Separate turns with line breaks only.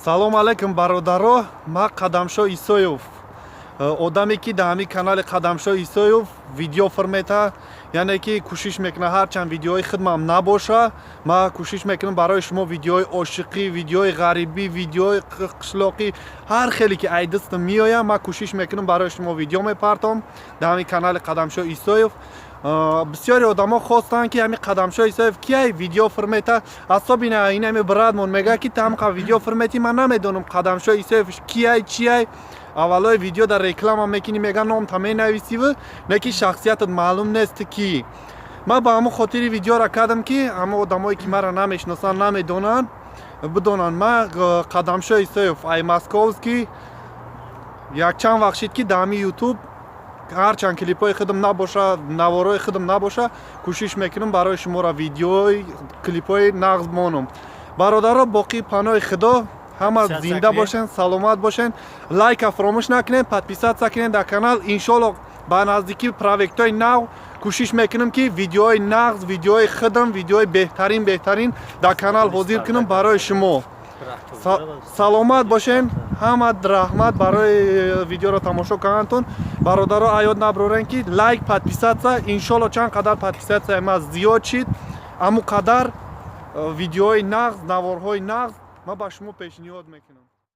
Салом алейкум, бародаро! Ман Қадамшо Исоев, одаме ки дар ҳамин канали Қадамшо Исоев видео фирмета, яъне ки кӯшиш мекунам, ҳарчанд видеои хидмам набоша, ман кӯшиш мекунам барои шумо видеои ошиқӣ, видеои ғарибӣ, видеои қишлоқӣ, ҳар хеле ки ай дастам меоям, ман кӯшиш мекунам, барои шумо видео мепартом дар ҳамин канали Қадамшо Исоев. Бисёри одамо хостанд, ки ҳамин Қадамшо Исоев кияй, видео фирмета. Асобина ин ҳами братмон мега, ки тамқа видео фирметӣ, ман намедонам, Қадамшо Исоев кияй, чияй. Аввалои видео дар реклама мекунӣ, мега, номта менависиву не ки шахсиятат маълум нест ки. Ман ба ҳамон хотири видеора кардам, ки ҳама одамое ки маро намешиносанд, намедонанд, бидонанд. Ман Қадамшо Исоев ай московский. Якчанд вақт шид, ки дар ҳамин Ютуб, ҳарчанд клипҳои худам набоша, наворои худам набоша, кӯшиш мекунам, барои шуморо видеои, клипҳои нағз монам. Бародаро, боқӣ паноҳи Худо, ҳама зинда бошен, саломат бошен. Лайка фаромӯш накунед, подписаться кунед дар канал. Иншолло, ба наздикӣ проектҳои нав кӯшиш мекунам, ки видеои нағз, видеои худам, видеои беҳтарин, беҳтарин дар канал ҳозир кунам барои шумо. Саломат бошен ҳама. Раҳмат барои видеоро тамошо кардантон. Бародаро, аёд наброрен, ки лайк, подписаться. Иншолло, чанд қадар подписатсияи ма зиёд шид, ҳамун қадар видеои нағз, наворҳои нағз ман ба шумо пешниҳод мекунам.